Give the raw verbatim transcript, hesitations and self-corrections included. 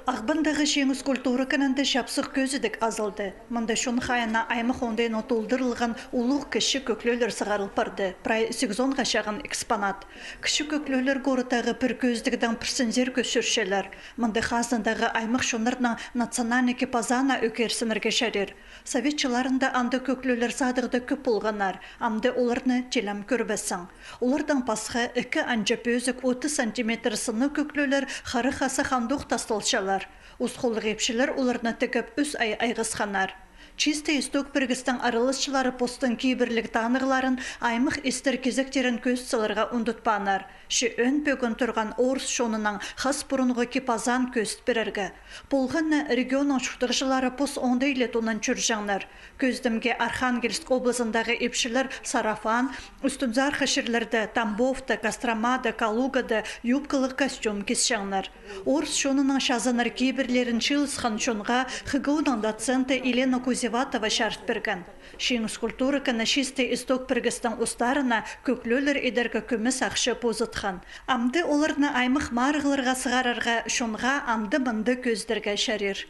Ағбандағы Чиңіс культура кінінде чапсых кӧзідіг азылды. Мында чон хайына аймах оңдайына толдырылған улуғ кічіг кӧклелер сығарыл парды, прай сигізонға чағын экспонат. Кічіг кӧклелер городтағы пір кӧзідігдең пірсінзер кӧс чӧрчелер. Мында хазнадағы аймах чоннарның национальный кип-азаана ӧкерсінерге чарир. Совет чылларында анда кӧклелер садығда кӧп полғаннар, амды оларны тілем кӧрбессің. Олардаң пасха ікі анҷа пӧзік отыс сантиметр сыннығ кӧклелер харах-хазах андох тасталчалар. Ус холлығ ипчілер оларны тігіп ӱс ай айғасханнар. «Чистый исток» пірігістің араласчылары постың кибірліг танығларын, аймах істер-кизектерін кӧзіт саларға ундутпааннар. Че ӧӧн пӧгін турған орыс чонының хас пурунғы кип-азаан кӧзіт пирерге. Полған на, регионның чуртағҷылары пос оңдайлы тонан чӧрҷеңнер. Кӧзідімге Архангельск облазындағы ипчілер сарафан, ӱстӱнзархы чирлерде, Тамбовта, Костромада, Калугада юбкалығ костюм кисчеңнер. Орыс чонының чазанар кибірлерін чыылысхан чонға ХГУ-ның доценті Елена Кузеватова чарыт пирген. Чиңіс культура кіні «Чистый исток» пірігістің устарына кӧклелер идерге кӧмес ахча позытхан. Амды оларны аймах марығларға сығарарға, чонға анда-мында кӧзідерге чарир.